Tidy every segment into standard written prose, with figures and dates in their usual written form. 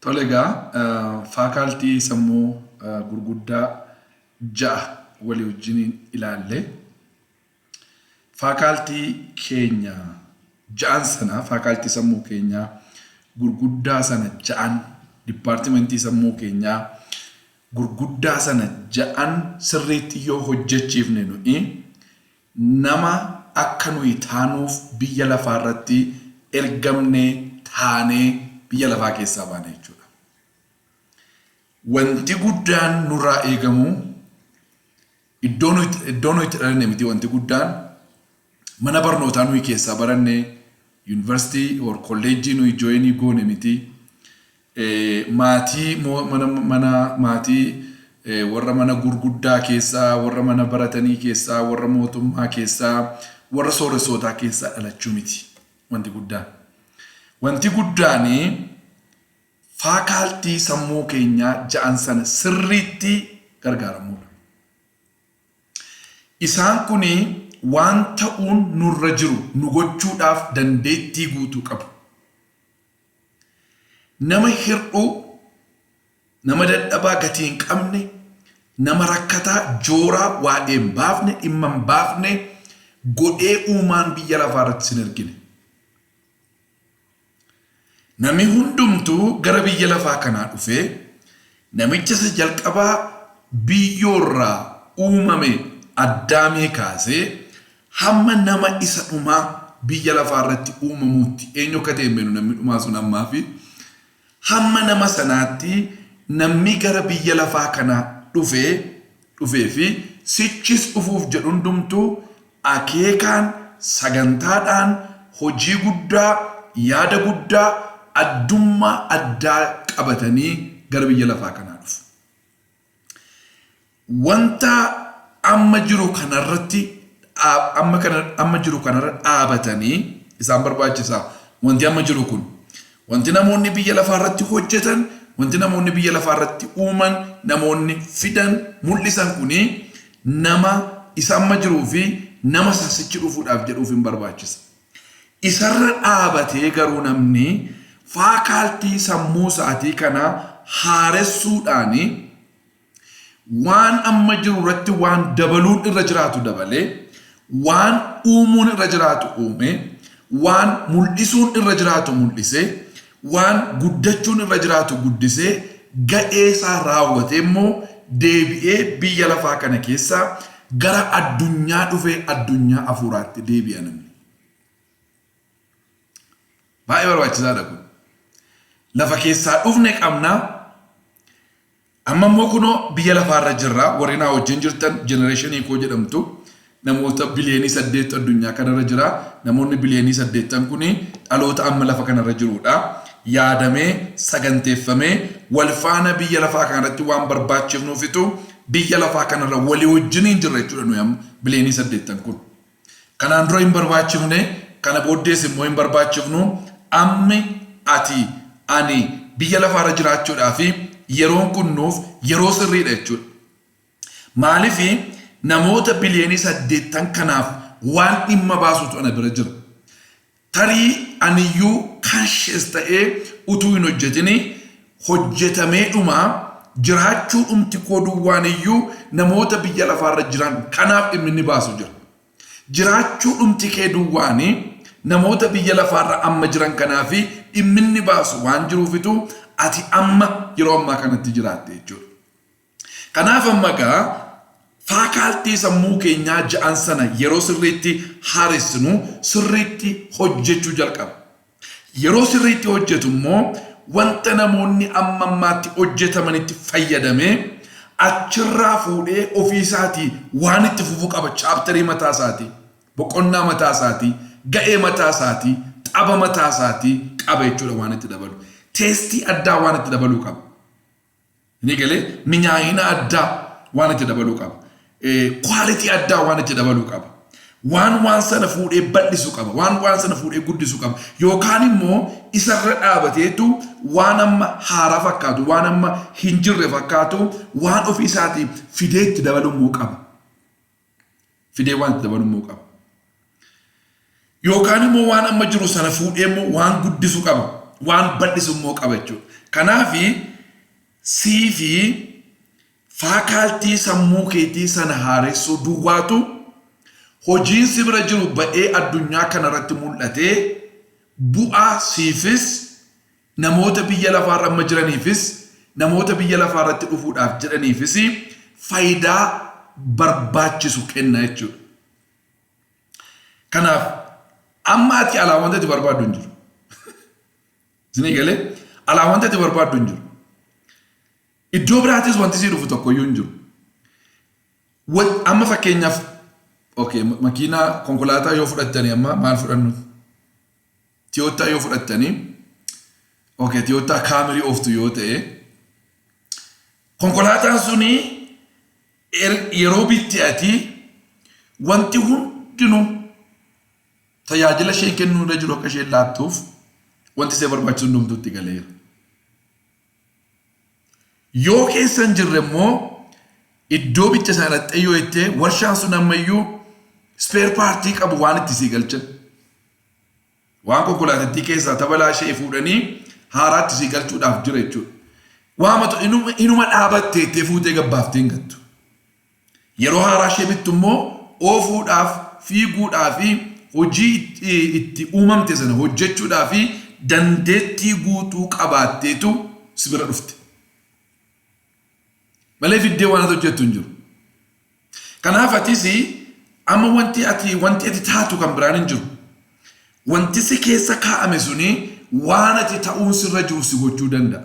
Tole egaa, faculty sammuu gurguddaa ja'a walii wajjiniin ilaalle. Faculty keenya ja'an sana, faculty sammuu keenyaa gurguddaa sana ja'an, departmentii sammuu keenyaa gurguddaa sana ja'an sirriitti yoo hojjechiifne, nuyi nama akka nuyi taanuuf biyya lafaa irratti ergamne taanee biyya lafaa keessaa baana jechuudha. Wanti guddaan nurraa eegamu iddoo nuyi itti dhalanne miti. Wanti guddaan mana barnootaa nuyi keessaa baranne, yuunivarsiitii or kolleejjii nuyi joinii goone miti. Maatii mana maatii warra mana gurguddaa keessaa, warra mana baratanii keessaa, warra mootummaa keessaa, warra sooressootaa keessaa dhalachuu miti wanti guddaan. Wanti guddaanii faculty sammuu keenyaa ja'an sana sirriitti gargaaramuudha. Isaan kuni waan ta'uun nurra jiru nu gochuudhaaf dandeettii guutuu qabu. Nama hir'uu, nama dadhabaa gatii hin qabne, nama rakkataa jooraa waa'ee hin baafne, dhimma hin baafne godhee uumaan biyya lafaa irratti sin ergine. Namni hundumtuu gara biyya lafaa kanaa dhufee, namicha isa jalqabaa biyyoorraa uumame Addaamee kaasee hamma nama isa dhumaa biyya lafaa irratti uumamuutti, eenyu akka ta'e hin beeknu namni dhumaa sun ammaa fi hamma nama sanaatti, namni gara biyya lafaa kanaa dhufee fi sichis dhufuuf jedhu hundumtuu akeekaan, sagantaadhaan, hojii guddaa, yaada guddaa, addummaa addaa qabatanii gara biyya lafaa kanaa dhufu. Wanta amma jiru kanarratti, amma jiru kanarra dhaabatanii isaan barbaachisaa. Wanti amma jiru kun, wanti namoonni biyya lafaa irratti hojjetan, wanti namoonni biyya lafaa irratti uuman, namoonni fidan, mul'isan kuni nama isa amma jiruu fi nama sichi dhufuudhaaf jedhuuf hin barbaachisa. Isarra dhaabatee garuu namni faculty sammuu isaatii kana haaressuudhaani waan amma jiru irratti waan dabaluun irra jiraatu dabalee, waan uumuun irra jiraatu uume, waan mul'isuun irra jiraatu mul'isee, waan guddachuun irra jiraatu guddisee, ga'ee isaa raawwatee immoo deebi'ee biyya lafaa kana keessaa gara addunyaa dhufee addunyaa hafuuraatti deebi'a namni. Baay'ee barbaachisaadha kun. Lafa keessaa dhufne qabnaa. Amma immoo kunoo biyya lafaarra jirra. Warri naa wajjin jirtan generationii koo jedhamtu. Namoota biliyoonii 8 addunyaa kanarra jira. Namoonni biliyoonii 8 kuni dhaloota amma lafa kanarra jirudha. Yaadamee, saganteeffamee, wal faana biyya lafaa kanarratti waan barbaachifnuufitu biyya lafaa kanarra walii wajjiniin jirra jechuudha nuyi amma biliyoonii 8 kun. Kanaan dura hin barbaachifne, kana booddees immoo hin barbaachifnu. Ammi ati, ani biyya lafaarra jiraachuudhaa fi yeroon kun nuuf yeroo sirriidha jechuudha. Maaliif? Namoota biliyoonii 8 kanaaf waan dhimma baasutu ana bira jira. Tarii aniyyuu conscious ta'ee utuu hin hojjetini, hojjetamee dhuma jiraachuu dhumti koo duwwaan iyyuu namoota biyya lafaarra jiran kanaaf dhimmi inni baasu jira. Jiraachuu dhumti kee duwwaani namoota biyya lafaarra amma jiran kanaaf dhimmi inni baasu waan jiruufitu ati amma yeroo ammaa kanatti jiraatte jechuudha. Kanaaf amma egaa faculty sammuu keenyaa ja'an sana yeroo sirriitti haaressinu sirriitti hojjechuu jalqaba. Yeroo sirriitti hojjetu immoo wanta namoonni amma ammaatti hojjetamanitti fayyadamee achirraa fuudhee ofii isaatii waan itti fufuu qaba. Chapterii mataa isaatii, boqonnaa mataa isaatii, ga'ee mataa isaatii, xaba mataa isaatii qaba jechuudha waan itti dabalu. Tasteii addaa waan itti dabaluu qaba. Inni galee minyaa'ina addaa waan itti dabaluu qaba. Quality addaa waan itti dabaluu qaba. Waan waan sana fuudhee bal'isu qaba. Waan waan sana fuudhee guddisu qaba. Yookaan immoo isarra dhaabateetu waan amma haaraa fakkaatu, waan amma hin jirre fakkaatu, waan ofii isaatii fidee itti dabaluu immoo qaba. Fidee waan itti dabaluu immoo qaba. Yookaan immoo waan amma jiru sana fuudhee immoo waan guddisu qaba. Waan bal'isu immoo qaba jechuudha. Kanaafi sii fi faculty sammuu keetii sana haaressuu duwwaatu hojiin si bira jiru ba'ee addunyaa kanarratti mul'atee bu'aa siifis, namoota biyya lafaarra amma jiraniifis, namoota biyya lafaarratti dhufuudhaaf jedhaniifis faayidaa barbaachisu kenna jechuudha. Kanaaf amma ati alaa wanta ati barbaaddu hin jiru. Isinii galee? Alaa wanta ati barbaaddu hin jiru. Iddoo biraatis wanti sii dhufu tokkoyyuu hin jiru. Amma fakkeenyaaf, okay, makiinaa, konkolaataa yoo fudhattanii, amma maal fudhannu? Toyota yoo fudhattanii, okay, Toyota Camry ooftu yoo ta'e, konkolaataan suni yeroo bitti ati wanti hundinuu tajaajila isheen kennuu irra jiru akka isheen laattuuf wanti ishee barbaachisu hundumtuu itti galeera. Yoo keessa hin jirre immoo, iddoo bicha sana dhaqxee yoo jettee, warshaan sun ammayyuu spare partii qabu waan itti sii galchan. Waan konkolaatattii keessaa tabalaa ishee fuudhanii haaraatti sii galchuudhaaf jira jechuudha. Waamatu inuma dhaabattee itti fuutee gabbaaftee hin gattu. Yeroo haaraa ishee bittu immoo oofuudhaaf, fiiguudhaaf fi hojii itti uumamte sana hojjechuudhaaf dandeettii guutuu qabaatteetu si bira dhufte. Malee fiddee waan ati hojjettu hin jiru. Kanaaf atis amma wanti ati taatu kan biraan hin jiru. Wanti si keessa kaa'ame suni waan ati ta'uun sirra jiru si gochuu danda'a.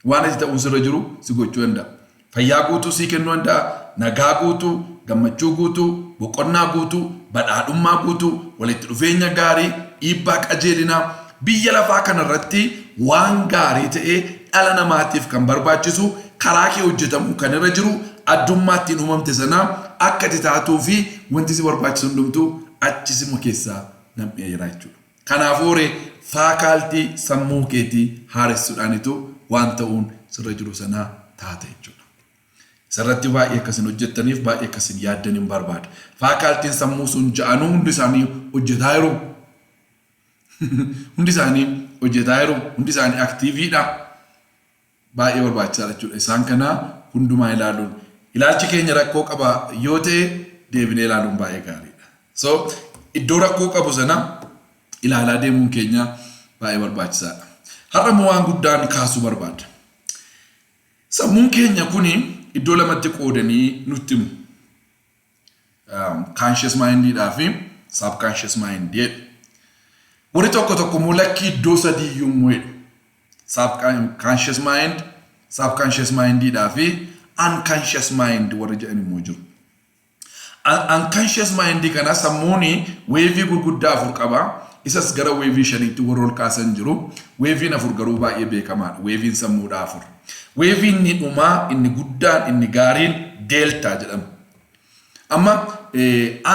Waan ati ta'uun sirra jiru si gochuu danda'a. Fayyaa guutuu sii kennuu danda'a. Nagaa guutuu, gammachuu guutuu, boqonnaa guutuu, badhaadhummaa guutuu, walitti dhufeenya gaarii, dhiibbaa qajeelinaa, biyya lafaa kanarratti waan gaarii ta'ee dhala namaatiif kan barbaachisu, karaa kee hojjetamuu kan irra jiru, addummaa ittiin uumamte sana akka ati taatuu fi wanti si barbaachisu hundumtuu achisuma keessaa nam'ee jira jechuudha. Kanaafuu ree faculty sammuu keetii haaressuudhaanitu waan ta'uun sirra jiru sanaa taata jechuudha. Isarratti baay'ee akkasin hojjettaniif, baay'ee akkasin yaaddan hin barbaada. Facultyn sammuu sun ja'anuu hundi isaanii hojjetaa jiru. Hundi isaanii hojjetaa jiru. Hundi isaanii activeiidha. Baay'ee barbaachisaadha jechuudha. Isaan kana hundumaa ilaaluun. Ilaalchi keenya rakkoo qaba yoo ta'e, deebinee ilaaluun baay'ee gaariidha. So iddoo rakkoo qabu sana ilaalaa deemuun keenya baay'ee barbaachisaadha. Har'a immoo waan guddaan kaasuu barbaada. Sammuun keenya kuni iddoo lamatti qoodanii nutti himu. Conscious mindiidhaa fi subconscious mind jedhu. Warri tokko tokko immoo lakkii, iddoo sadii iyyuu immoo jedhu. Conscious mind, subconscious mindiidhaa fi unconscious mind warri jedhan immoo jiru. Unconscious mind kana, sammuun waveii gurguddaa afur qaba. Isas gara waveii shaniitti warra ol kaasan jiru. Waveiin afur garuu baay'ee beekamaadha. Waveiin sammuudhaa afur. Waveiin inni dhumaa, inni guddaan, inni gaariin delta jedhama. Amma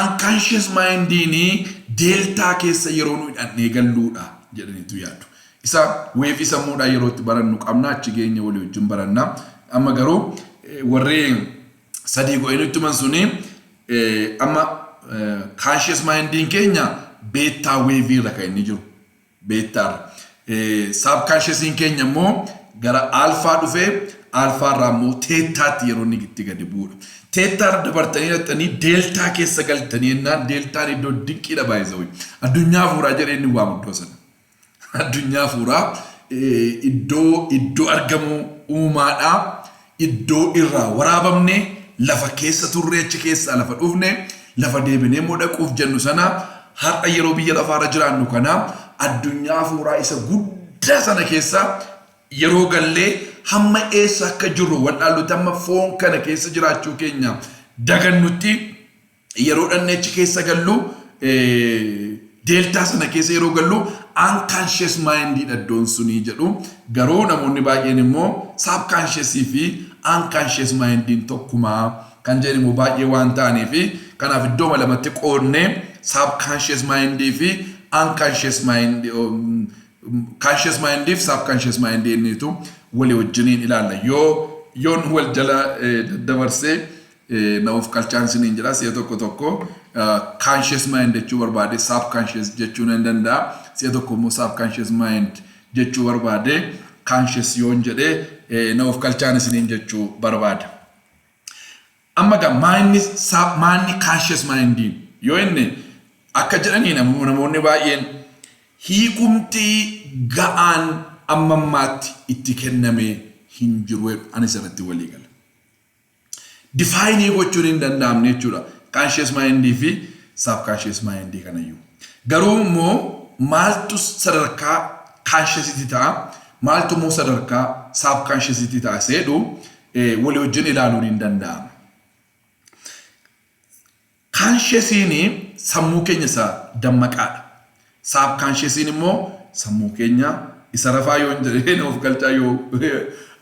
unconscious mindiin delta keessa yeroo nu hidhannee galluudha jedhaniitu yaadu. Isa waveii sammuudhaa yeroo itti barannu qabna, achi geenya walii wajjin baranna. Amma garuu warri sadii godhanii nutti himan suni, amma conscious mindiin keenya beta waveii irra kan inni jiru. Beta irra. Subconsciousiin keenya immoo gara alpha dhufee, alpha irraa immoo thetaatti yeroo inni itti gadi bu'uudha. Theta irra dabartanii dhaqxanii delta keessa galtanii jennaan, deltaan iddoo dinqiidha baay'isawii. Addunyaa hafuuraa jedhee inni waamu iddoo sana. Addunyaa hafuuraa, iddoo argamu uumaadhaa. Iddoo irraa waraabamne, lafa keessa turre, achi keessaa lafa dhufne, lafa deebinee immoo dhaquuf jennu sana, har'a yeroo biyya lafaarra jiraannu kana addunyaa hafuuraa isa guddaa sana keessa yeroo gallee, hamma eessa akka jirru wallaallutti, hamma foon kana keessa jiraachuu keenya dagannutti, yeroo dhannee achi keessa gallu, delta sana keessa yeroo gallu, unconscious mind iddoon sunii jedhu. Garuu namoonni baay'een immoo subconscious fi unconscious mindiin tokkumaa kan jedhan immoo baay'ee waan ta'aniif, kanaaf iddoo lamatti qoodnee subconscious mindii fi unconscious mind, conscious mindii fi subconscious mindii innitu walii wajjiniin ilaalla. Yoo yoon wal jala daddabarsee na of qalchaan isiniin jira. Si'a tokko tokko conscious mind jechuu barbaade subconscious jechuu nan danda'a. Si'a tokko immoo subconscious mind jechuu barbaade. Conscious yoon jedhee na of kalchaan isiniin jechuu barbaada. Amma gaa maanni conscious mindiin yoo inni akka jedhanii namoonni baay'een hiikumtii ga'aan amma ammaatti itti kennamee hin jiru, anis irratti walii gala. Define gochuun hin danda'amne jechuudha. Conscious mindii fi subconscious mindii kanayyuu. Garuu immoo maaltu sadarkaa consciousitti ta'a, maaltu immoo sadarkaa subconsciousitti ta'a seedhu walii wajjin ilaaluun hin danda'ama. Consciousiin sammuu keenya isa dammaqaadha. Subconsciousiin immoo sammuu keenya isa rafaa yoo hin jedhee of galchaa, yoo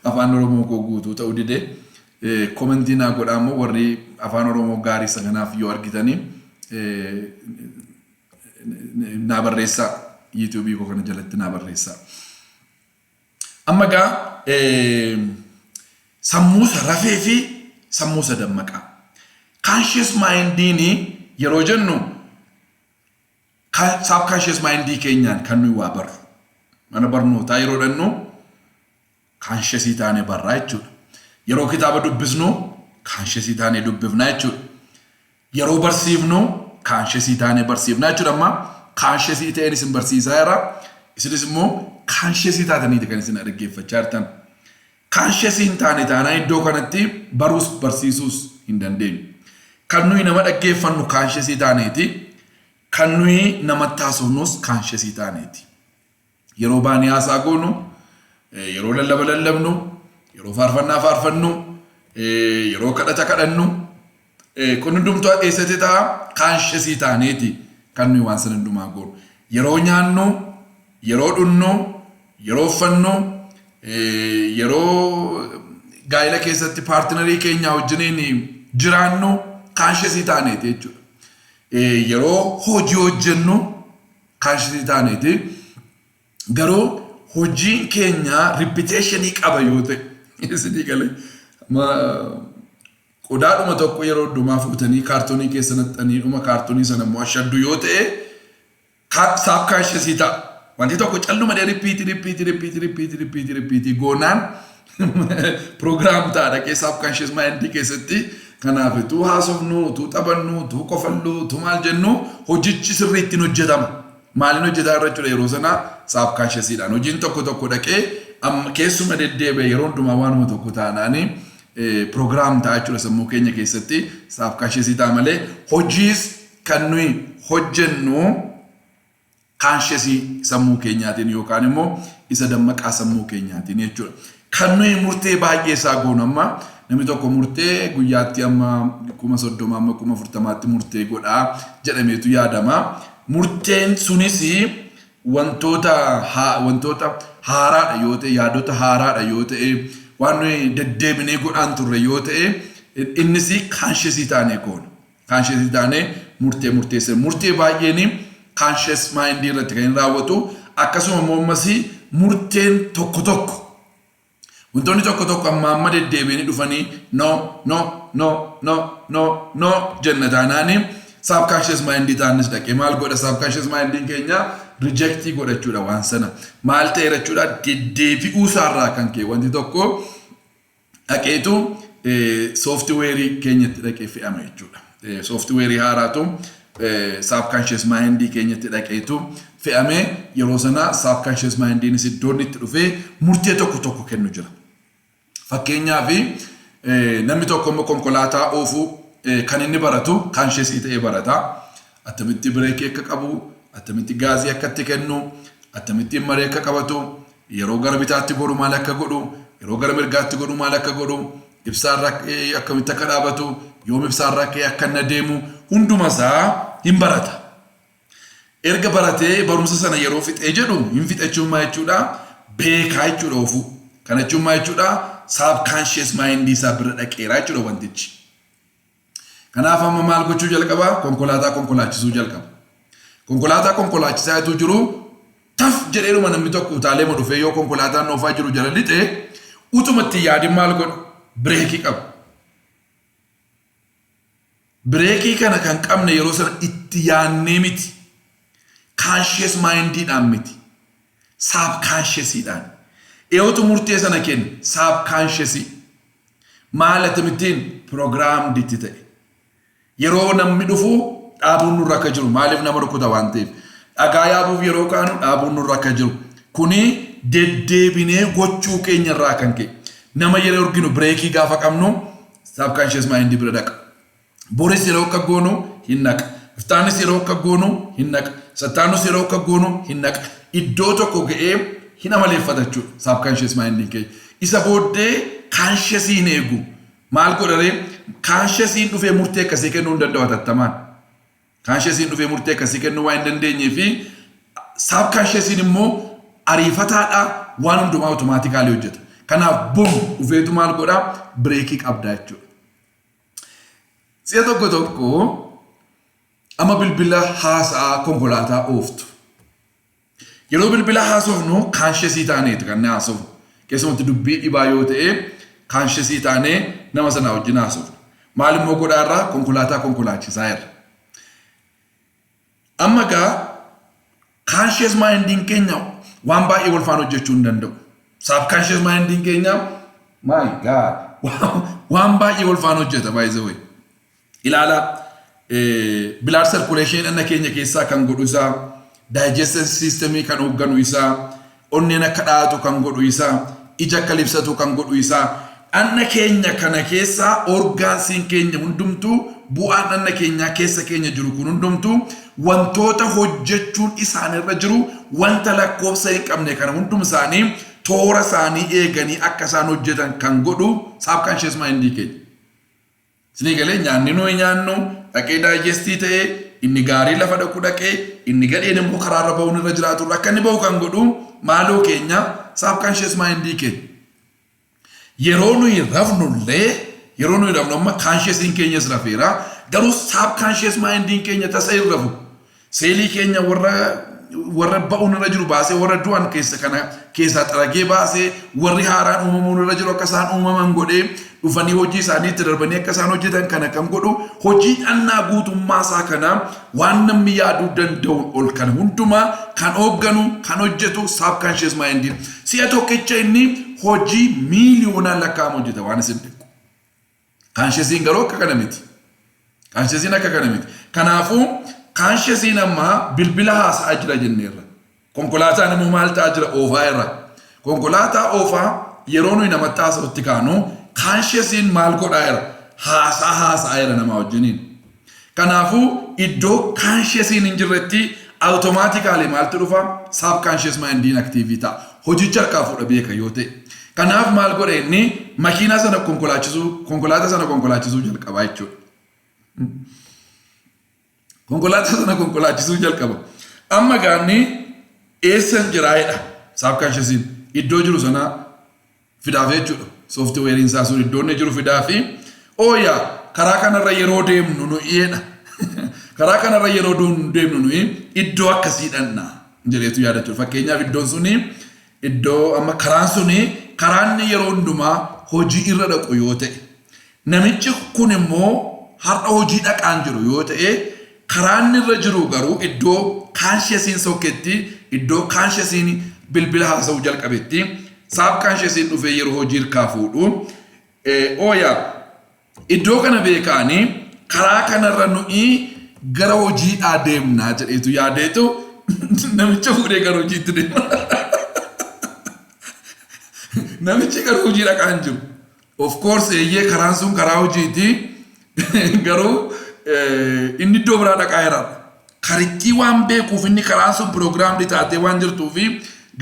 afaan Oromoo koo guutuu ta'uu dide comment naa godhaa. Immoo warri afaan Oromoo gaarii isa kanaaf yoo argitanii naa barreessaa, YouTubeii koo kana jalatti naa barreessaa. Amma gaa sammuu isa rafee fi sammuu isa dammaqaa. Conscious mindiin yeroo jennu subconscious mindii keenyaan kan nuyi waa barru. Mana barnootaa yeroo dhannu consciousii taanee barraa jechuudha. Yeroo kitaaba dubbisnu consciousii taanee dubbifnaa jechuudha. Yeroo barsiifnu consciousii taanee barsiifnaa jechuudha. Amma consciousii ta'een isin barsiisaa jira. Isinis immoo consciousii taataniiti kan isin dhaggeeffachaa jirtan. Consciousii hin taane taanaan iddoo kanatti baruus barsiisuus hin dandeenyu. Kan nuyi nama dhaggeeffannu consciousii taaneeti. Kan nuyi namatti haasofnus consciousii taaneeti. Yeroo baanee haasaa goonu, yeroo lallaba lallabnu, yeroo faarfannaa faarfannu, yeroo kadhata kadhannu, kun hundumtuu eessatti ta'a? Consciousii taaneeti kan nuyi waan sana hundumaa goonu. Yeroo nyaannu, yeroo dhunnu, yeroo uffannu, yeroo gaa'ela keessatti partnerii keenya wajjiniin jiraannu consciousii taaneeti jechuudha. Yeroo hojii hojjennu consciousii taaneeti. Garuu hojiin keenya repetitionii qaba yoo ta'e, isinii galee, qodaadhuma tokko yeroo hundumaa fuutanii kaartoonii keessa naqxanii dhuma kaartoonii sana immoo ashaddu yoo ta'e subconsciousii ta'a. Wanti tokko calluma repeat, repeat, repeat, repeat, repeat, repeat goonaan program ta'a dhaqee subconscious mindii keessatti. Kanaaf utuu haasofnu, utuu taphannu, utuu kofallu, utuu maal jennu hojichi sirriitti hojjetama. Maaliin hojjetaa irra jechuudha yeroo sana? Subconsciousiidhaan. Hojiin tokko tokko dhaqee amma keessuma deddeebi'e yeroo hundumaa waanuma tokko taanaanii program ta'a jechuudha sammuu keenya keessatti, subconsciousii ta'a malee hojiis kan nuyi hojjennu consciousii sammuu keenyaatiin yookaan immoo isa dammaqaa sammuu keenyaatiin jechuudha. Kan nuyi murtee baay'ee isaa goonu, amma namni tokko murtee guyyaatti amma 30,000 amma 40,000tti murtee godhaa jedhameetu yaadama. Murteen sunis wantoota haaraadha yoo ta'e, yaadota haaraadha yoo ta'e, waan nuyi deddeebinee godhaan turre yoo ta'e, innis consciousii taanee goona. Consciousii taanee murtee murteessa. Murtee baay'een conscious mindii irratti kan inni raawwatu. Akkasuma immoo ammas murteen tokko tokko, wantoonni tokko tokko amma amma deddeebi'anii dhufanii no, no, no, no, no, no jenna taanaani subconscious mindii taanis dhaqee maal godha? Subconscious mindiin keenya rejectii godhachuudha waan sana. Maal ta'eera jechuudha? Deddeebi'uu isaarraa kan ka'e wanti tokko dhaqeetu softwareii keenyatti dhaqee fe'ama jechuudha. Softwareii haaraatu subconscious mindii keenyatti dhaqeetu fe'amee yeroo sana subconscious mindiinis iddoon itti dhufee murtee tokko tokko kennu jira. Fakkeenyaaf, namni tokko immoo konkolaataa oofuu kan inni baratu consciousii ta'ee barata. Attamitti brakeii akka qabu, attamitti gaazii akka itti kennu, attamitti maree akka qabatu, yeroo gara bitaatti godhu maal akka godhu, yeroo gara mirgaatti godhu maal akka godhu, ibsaarra akkamitti akka dhaabatu, yoom ibsaarra ka'ee akka inni adeemu hunduma isaa hin barata. Erga baratee barumsa sana yeroo fixee jedhu, hin fixachuun maal jechuudha? Beekaa jechuudha oofuu. Kana jechuun maal jechuudha? Subconscious mindii isaa bira dhaqeeraa jechuudha wantichi. Kanaaf amma maal gochuu jalqaba? Konkolaataa konkolaachisuu jalqaba. Konkolaataa konkolaachisaa jiru taf jedheeruma namni tokko utaalee dhufee yoo konkolaataan oofaa jiru jala lixee utuma itti yaadin maal godha? Brakeii qaba. Brakeii kana kan qabne yeroo sana itti yaannee miti. Conscious mindiidhaan miti. Subconsciousiidhaan. Eenyutu murtee sana kenne? Subconsciousii. Maal akkamittiin programmed itti ta'e? Yeroo namni dhufu dhaabuun nurra akka jiru, maaliif nama rukuta waan ta'eef. Dhagaa yaabuuf yeroo kaanu dhaabuun nurra akka jiru. Kuni deddeebinee gochuu keenya irraa kan ka'e. Nama yeroo arginu brakeii gaafa qabnu subconscious mind bira dhaqa. Boris yeroo akka goonu hin naqa. Iftaanis yeroo akka goonu hin naqa. Sattaanus yeroo akka goonu hin naqa. Iddoo tokko ga'ee hin amaleeffata jechuudha subconscious mind keenya. Isa booddee conscious hin eegu. Maal godharee? Consciousiin dhufee murtee akkasii kennuu hin danda'u hatattamaan. Consciousiin dhufee murtee akkasii kennuu waan hin dandeenyee fi subconsciousiin immoo ariifataadha, waan hundumaa automatically hojjeta. Kanaaf boom, dhufeetu maal godhaa? Brakeii qabdaa jechuudha. Si'a tokko tokko amma bilbila haasa'aa konkolaataa ooftu. Yeroo bilbila haasofnu consciousii taaneeti kan haasofnu. Keessumatti dubbii dhibaa yoo ta'e consciousii taanee nama sana wajjin haasofnu. Maal immoo godhaarraa? Konkolaataa konkolaachisaa jirra. Amma gaa conscious mindiin keenya waan baay'ee wal faana hojjechuu hin danda'u. Subconscious mindiin keenya, my God, waan baay'ee wal faana hojjeta, by the way. Ilaalaa, blood circulation dhagna keenya keessaa kan godhu isaa, digestive system kan hoogganu isaa, onneen akka dhaatu kan godhu isaa, ija akka libsatu kan godhu isaa, dhagna keenya kana keessaa organsiin keenya hundumtuu, bu'aan dhagna keenyaa keessa keenya jiru kun hundumtuu, wantoota hojjechuun isaanirra jiru, wanta lakkoofsa hin qabne kana hundum isaanii toora isaanii eeganii akka isaan hojjetan kan godhu subconscious mindii keenya. Isinii galee? Nyaanni nuyi nyaannu dhaqee digestii ta'ee, inni gaarii lafa dhaqu dhaqee, inni gadheen immoo karaarra ba'uun irra jiraatu akka inni ba'u kan godhu maaloo keenya? Subconscious mindii keenya. Yeroo nuyi rafnullee, yeroo nuyi rafnu amma consciousiin keenyas rafeera, garuu subconscious mindiin keenya tasa hin rafu. Seelii keenya warra ba'uun irra jiru baasee, warra du'an keessa kana keessaa xaragee baasee, warri haaraan uumamuun irra jiru akka isaan uumaman godhee, dhufanii hojii isaanii itti darbanii akka isaan hojjetan kana kan godhu, hojii dhannaa guutummaa isaa kana waan namni yaaduu danda'uun ol kana hundumaa kan hoogganu, kan hojjetu subconscious mind. Si'a tokkicha inni hojii miiliyoonaan lakkaa'amu hojjeta waan isin dhiqu. Consciousiin garuu akka kana miti. Consciousiin akka kana miti. Kanaafuu consciousiin ammaa bilbila haasa'aa jira jenneerra. Konkolaataan immoo maal ta'aa jira? Oofaa irra. Konkolaataa oofaa yeroo nuyi namatti haasa'utti kaanu consciousiin maal godhaa jira? Haasaa haasa'aa jira nama wajjiniin. Kanaafuu iddoo consciousiin hin jirretti automatically maaltu dhufa? Subconscious mindiin active ta'a. Hojicha harkaa fuudha beeka yoo ta'e. Kanaaf maal godhe inni? Makiinaa sana konkolaachisuu, konkolaataa sana konkolaachisuu jalqaba jechuudha. Konkolaataa sana konkolaachisuu jalqaba. Amma gaanni eessan jiraayedha subconsciousiin iddoo jiru sana fidaaf jechuudha. Softwareiin isaa sun iddoo inni jiru fidaafi, ooyaa, karaa kanarra yeroo deemnu nuyiidha. Karaa kanarra yeroo deemnu nuyi iddoo akkasii dhanna jedheetu yaadachuudha. Fakkeenyaaf iddoon suni, iddoo amma karaan suni karaan yeroo hundumaa hojii irra dhaqu yoo ta'e, namichi kun immoo har'a hojii dhaqaan jiru yoo ta'e, karaan irra jiru garuu iddoo consciousiin sokketti, iddoo consciousiin bilbila haasa'uu jalqabetti subconsciousiin dhufee yeroo hojii hirkaa fuudhu, ooyaa, iddoo kana beekaanii karaa kanarra nuyi gara hojiidhaa deemnaa jedheetu yaadeetu namicha fuudhee gara hojiitti deema. Namichi gara hojii dhaqaan jiru. Of course, eeyyee, karaan sun karaa hojiiti, garuu inni iddoo biraa dhaqaa jira. Karittii waan beekuuf, inni karaan sun programmed taatee waan jirtuufi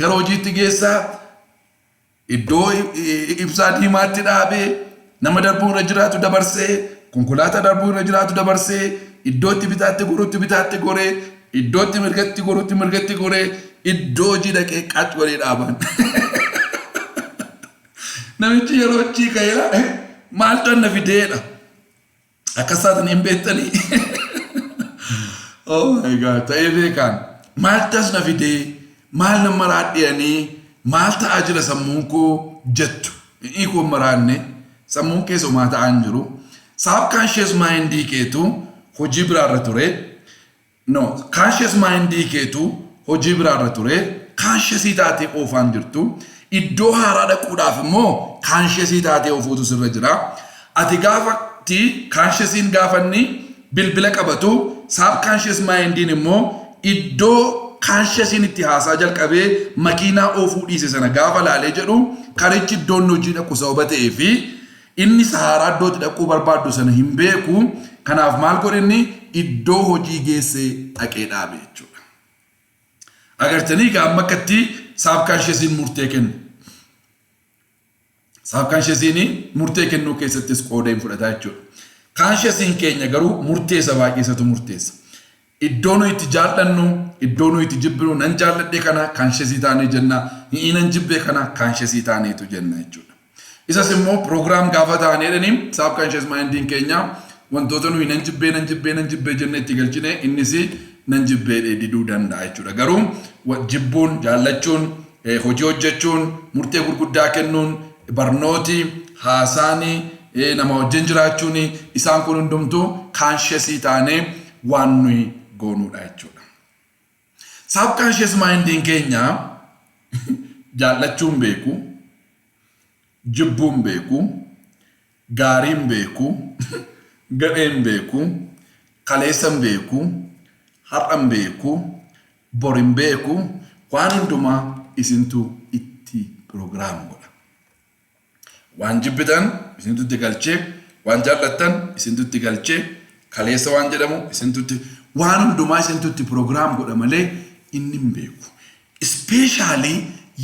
gara hojiitti geessaa, iddoo ibsaa diimaatti dhaabee, nama darbuu irra jiraatu dabarsee, konkolaataa darbuu irra jiraatu dabarsee, iddootti bitaatti gorutti bitaatti goree, iddootti mirgatti gorutti mirgatti goree, iddoo hojii dhaqee qac godhee dhaaban. Namichi yeroo achii ka'ee, "Maaltu anna fideedha? Akkas taatan hin beektanii." Oh my God, ta'ee beekaan. "Maaltu as na fidee? Maal na maraadhiyanii? Maal ta'aa jira sammuun koo?" jettu. Inni koo maraanne, sammuun keessa homaa ta'aa hin jiru. Subconscious mindii keetu hojii biraarra ture. No, conscious mindii keetu hojii biraarra ture. conscious taatee oofaan jirtu. Iddoo haaraa dhaquudhaaf immoo conscious taatee oofuutu sirra jira. Ati gaafatti consciousiin gaafanni bilbila qabatu, subconscious mindiin immoo iddoo consciousiin itti haasaa jalqabee makiinaa oofuu dhiise sana gaafa laalee jedhu, karichi iddoon hojii dhaqu sababa ta'ee fi inni haaraa iddootti dhaquu barbaaddu sana hin beeku. Kanaaf maal godhinni iddoo hojii geessee dhaqee dhaabe jechuudha. Agartanii egaa amma akkatti subconsciousiin murtee kennu. Subconsciousiin murtee kennuu keessattis qooda hin fudhata jechuudha. Consciousiin keenya garuu murteessa, baay'eesatu murteessa. Iddoo nuyi itti jaallannu, iddoo nuyi itti jibbinu, nan jaalladhe kana conscious taanee jenna, nan jibbee kana conscious taaneetu jenna jechuudha. Isas immoo program gaafa taanee jedhanii, subconscious mindiin keenya wantoota nuyi nan jibbee, nan jibbee, nan jibbee jennee itti galchine, innis nan jibbee diduu danda'a jechuudha. Garuu jibbuun, jaallachuun, hojii hojjechuun, murtee gurguddaa kennuun, barnooti, haasaanii, nama wajjin jiraachuun, isaan kun hundumtuu conscious taanee waan nuyi goonuudha jechuudha. Subconscious mindiin keenya jaallachuun beeku, jibbuun beeku, gaariin beeku, gadheen beeku, kaleessan beeku, har'an beeku, borin beeku, waan hundumaa isintu itti program godha. Waan jibbitan isintu itti galchee, waan jaallattan isintu itti galchee, kaleessa waan jedhamu isintu itti, waan hundumaa isintu itti program godha malee inni hin beeku. Especially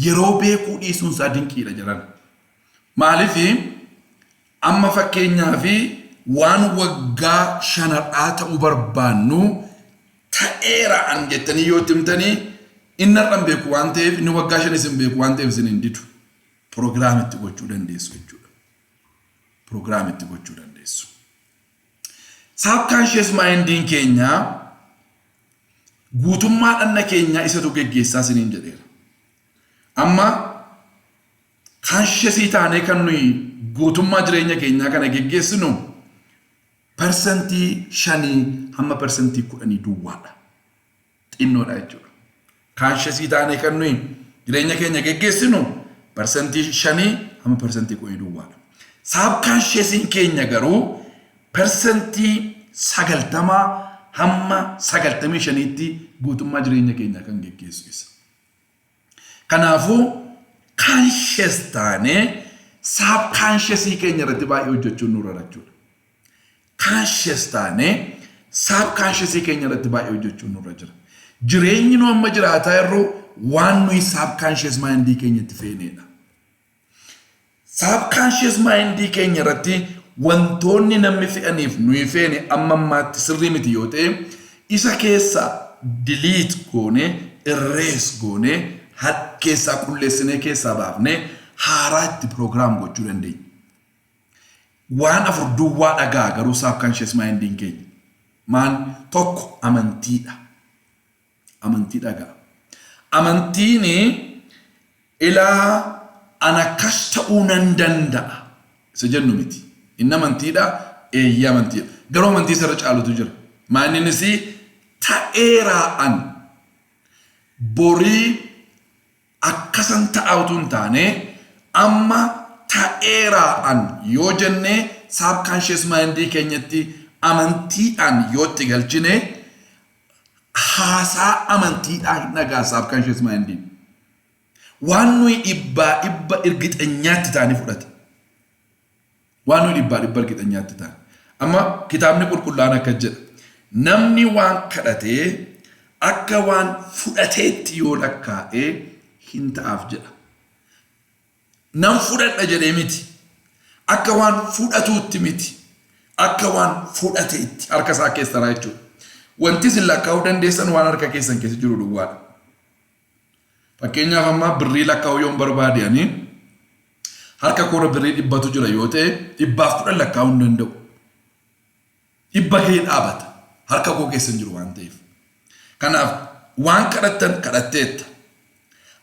yeroo beekuu dhiisuun isaa dinqiidha jedhan. Maaliif? Amma fakkeenyaa fi waan waggaa shanarraa ta'uu barbaannu ta'eera an jettanii yoo itti himtanii, inni har'an beeku waan ta'eef, inni waggaa 5s hin beeku waan ta'eef, isin hin didu. Program itti gochuu dandeessu jechuudha. Program itti gochuu dandeessu. Subconscious mindiin keenya guutummaa dhanna keenyaa isatu geggeessaa isiniin jedheera. Amma conscious taanee kan nuyi guutummaa jireenya keenyaa kana geggeessinu 5% hamma 10% duwwaadha. Xinnoodha jechuudha. Conscious taanee kan nuyi jireenya keenya geggeessinu 5% hamma 10% duwwaadha. Subconsciousiin keenya garuu 90% hamma 95tti guutummaa jireenya keenyaa kan geggeessu isa. Kanaafuu conscious taanee subconscious keenya irratti baay'ee hojjechuun nurra jechuudha. Conscious taanee subconscious keenya irratti baay'ee hojjechuun nurra jira. Jireenyi nu amma jiraataa jirru waan nuyi subconscious mindii keenyatti feenedha. Subconscious mindii keenya irratti wantoonni namni fe'aniif nuyi feene amma ammaatti sirrii miti yoo ta'e, isa keessa delete goone, erase goone, keessaa qulleessinee, keessaa baafnee, haaraa itti program gochuu dandeenya. Waan afur duwwaa dhagaa garuu subconscious mindiin keenya. Maan? Tokko amantiidha. Amantii dhagaa. Amantiin ilaa an akkas ta'uu nan danda'a isa jennu miti. Inni amantiidha, eeyyee amantiidha. Garuu amantii isarra caalutu jira. Maaninnis ta'eeraa an borii akkasan ta'a utuu hin taane, amma ta'eeraa an yoo jennee subconscious mindii keenyatti amantiidhaan yoo itti galchine, haasaa amantiidhaan hin dhagaa subconscious mindiin. Waan nuyi dhibbaa dhibba irgixanyaatti ta'anii fudhata. Waan nuyi dhibbaa dhibba irgixanyaatti ta'an. Amma kitaabni qulqullaa'aan akkas jedha. Namni waan kadhatee akka waan fudhateetti yoo lakkaa'ee hin ta'aaf jedha. Nan fudhadha jedhee miti. Akka waan fudhatuutti miti. Akka waan fudhateetti harka isaa keessa jechuudha. Wanti isin lakkaa'uu dandeessan waan harka keessan keessa jiru duwwaadha. Fakkeenyaaf amma birrii lakkaa'uu yoon barbaade, ani harka koora birrii 100tu jira yoo ta'e, 110 lakkaa'uu hin danda'u. 100 kee dhaabata. Harka koo keessa hin jiru waan ta'eef. Kanaaf waan kadhattan kadhatteetta.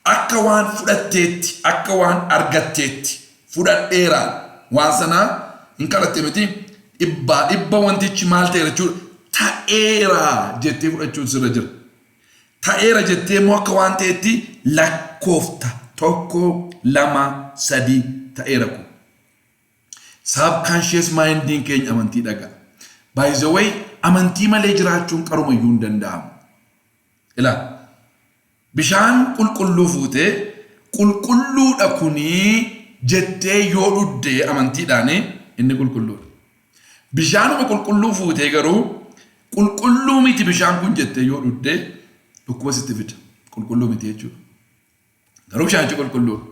Akka waan fudhatteetti, akka waan argatteetti, fudhadheeraan waan sanaa hin kadhatte miti, dhibbaa dhibba wantichi maal ta'e jechuudha, ta'eera jettee fudhachuun sirra jira. Ta'eera jettee immoo akka waan ta'etti lakkoofta: tokko, lama, sadii, ta'eera kun. Subconscious mindiin keenya amantii dhaga'a. By the way, amantii malee jiraachuun qarumayyuu hin danda'amu. Ilaa, bishaan qulqulluu fuutee "Qulqulluudha kunii" jettee yoo dhuddee, amantiidhaan inni qulqulluudha. Bishaanuma qulqulluu fuutee garuu "Qulqulluu miti bishaan kun" jettee yoo dhuddee, dhukkuba sitti fida. Qulqulluu miti jechuudha. Garuu bishaanichi qulqulluudha.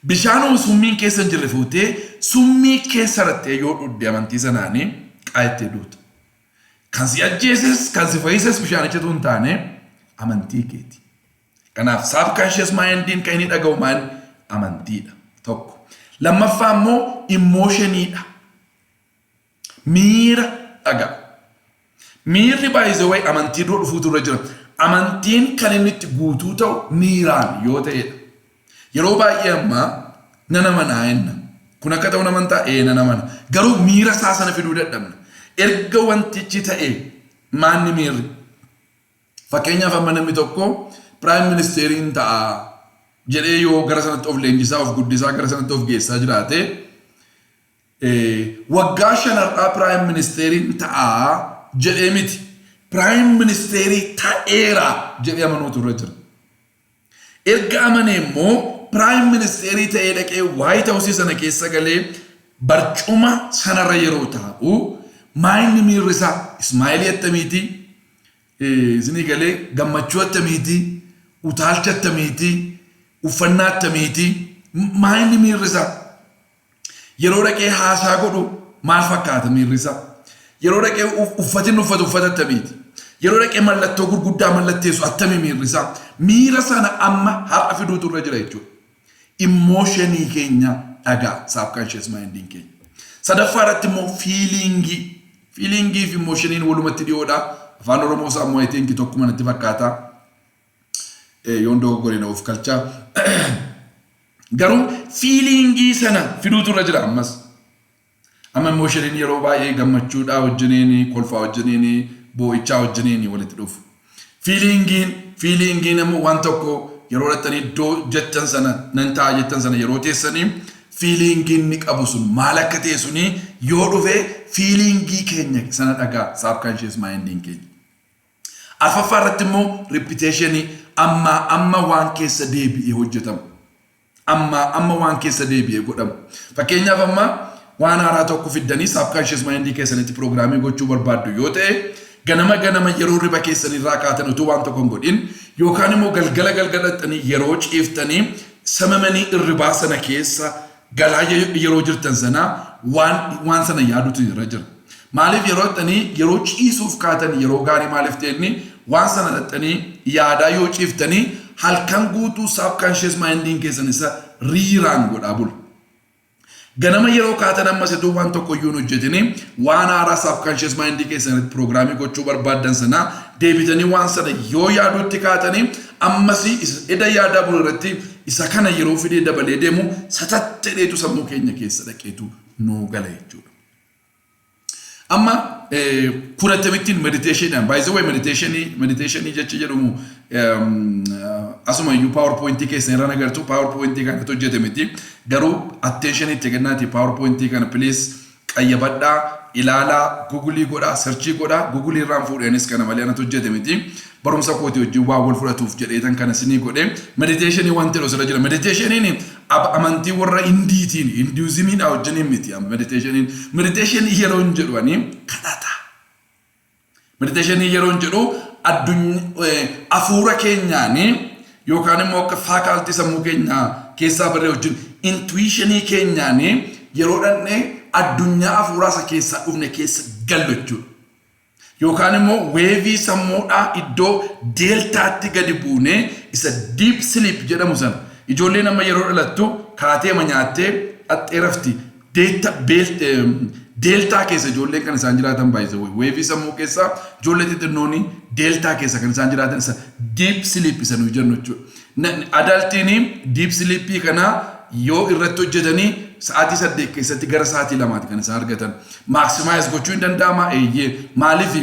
Bishaanuma summiin keessa hin jirre fuutee summii keessa rattee yoo dhudde, amantii sanaanii qaayettee duuta. Kan si ajjeeses kan si fayyises bishaanichatu hin taane, amantii keeti. Kanaaf subconscious mindiin kan inni dhaga'u maal? Amantiidha. Tokko. Lammaffaa immoo emotioniidha. Miira dhaga'a. Miirri baay'isee wayi amantii dura dhufuutu irra jira. Amantiin kan inni itti guutuu ta'u miiraan yoo ta'edha. Yeroo baay'ee ammaa "Nan amanaa" jenna. Kun akka ta'u amantaa? Ee, nan amana. Garuu miira isaa sana fiduu dadhabna. Erga wantichi ta'e maanni miirri? Fakkeenyaaf, amma namni tokko prime ministeriin ta'a jedhee yoo gara sanatti of leenjisaa, of guddisaa, gara sanatti of geessaa jiraate, waggaa 5 har'aa prime ministeriin ta'a jedhee miti. Prime ministerii ta'eera jedhee amanuutu irra jira. Erga amane immoo prime ministerii ta'ee dhaqee White House sana keessa galee barcuma sanarra yeroo taa'u, maayinni miirri isaa smilii attamiiti, isinii galee, gammachuu attamiiti, utaalcha attamiiti, uffannaa attamiiti, maayinni miirri isaa? Yeroo dhaqee haasaa godhu maal fakkaata miirri isaa? Yeroo dhaqee uffatinni uffatu uffata attamiiti? Yeroo dhaqee mallattoo gurguddaa mallatteessu attamii miirri isaa? Miira sana amma har'a fiduutu irra jira jechuudha. Emotionii keenya dhagaa subconscious mindiin keenya. Sadaffaa irratti immoo feelingii. Feelingii fi emotioniin walumatti dhiyoodha. Afaan Oromoo isaa immoo I think tokkuma natti fakkaata. Yoon dogoggore na of kalchaa. Garuu feelingii sana fiduutu irra jira ammas. Amma emotioniin yeroo baay'ee gammachuudhaa wajjiniin, kolfaa wajjiniin, boo'ichaa wajjiniin walitti dhufu. Feelingiin immoo waan tokko yeroo dhattanii iddoo jettan sana, "Nan ta'a" jettan sana yeroo teessanii, feelingiin inni qabu sun maal akka ta'e suni yoo dhufe, feelingii keenya sana dhagaa subconscious mindiin keenya. Arfaffaa irratti immoo repetitionii, amma amma waan keessa deebi'ee hojjetamu. Amma amma waan keessa deebi'ee godhamu. Fakkeenyaaf, amma waan haaraa tokko fiddanii subconscious mindii keessanitti programii gochuu barbaaddu yoo ta'e, ganama ganama yeroo riba keessan irraa kaatan utuu waan tokko hin godhin, yookaan immoo galgala galgalattanii yeroo ciiftanii samamanii irribaa sana keessa galaa yeroo jirtan sana waan sana yaadutu irra jira. Maaliif? Yeroo dhaxxanii yeroo ciisuuf kaatan yeroo gaarii maaliif ta'enni waan sana dhaxxanii yaadaa yoo ciiftanii, halkan guutuu subconscious mindiin keessan isa rerun godhaa bula. Ganama yeroo kaatan ammas iddoo waan tokko iyyuu hin hojjetini, waan haaraa subconscious mindii keessanitti programii gochuu barbaaddan sana deebitanii waan sana yoo yaaduutti kaatanii, ammas eda yaadaa bulu irratti isa kana yeroo fidee dabalee deemu, satattedheetu sammuu keenya keessa dhaqeetu nuu gala jechuudha. Amma kun akkamittiin meditationiidhaan, by the way, meditationii jecha jedhamu asuma iyyuu PowerPointii keessan irra agartu. PowerPointii kanatu hojjete miti, garuu attention itti kennaati. PowerPointii kana please qayyabadhaa, ilaalaa, Googleii godhaa, searchii godhaa. Googleii irraan fuudheenis kana malee anatu hojjete miti. Barumsa kooti wajjin waa wal fudhatuuf jedheetan kana sinii godhe. Meditationii wanti jedhu asirra jira. Meditationiin amantii warra Indiitiin, Hinduismiidha wajjiniin miti. Meditationii yeroo hin jedhu ani kadhata. Meditationii yeroo hin jedhu afuura keenyaanii yookaan immoo akka faculty sammuu keenyaa keessaa barree wajjin, intuitionii keenyaanii yeroo dhandhee addunyaa afuuraa isa keessaa dhufne keessa gallu jechuudha. Yookaan immoo waveii sammuudhaa iddoo deltaatti gadi buunee isa deep sleep jedhamu sana. Ijoolleen amma yeroo dhalattu kaatee ma nyaattee dhaxxee rafti. Delta keessa ijoolleen kan isaan jiraatan baay'isa. Waveii sammuu keessa ijoollee xixinnoon delta keessa kan isaan jiraatan isa deep sleep isa nuyi jennu jechuudha. Adultiin deep sleepii kana yoo irratti hojjetanii sa'aatii 8 keessatti gara sa'aatii 2ti kan isaan argatan. Maximize gochuu hin danda'ama? Eeyyee. Maaliif?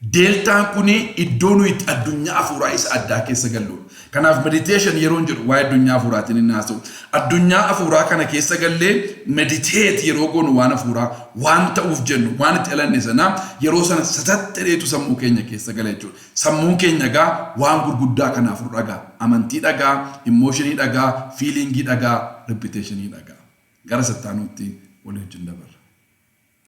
Deltaan kun iddoo nuyi itti addunyaa hafuuraa isa addaa keessa galludha. Kanaaf meditation yeroo jedhu waa'ee addunyaa hafuuraatiin inni haasa'u. Addunyaa hafuuraa kana keessa gallee meditate yeroo goonu, waan hafuuraa, waan ta'uuf jennu, waan itti dhalanne sana, yeroo sana satattadheetu sammuu keenya keessa gala jechuudha. Sammuun keenya gaa waan gurguddaa kanaaf dhagaa. Amantii dhagaa, emotionii dhagaa, feelingii dhagaa, repetitionii dhagaa. Gara sattaanuutti walii wajjin dabarra.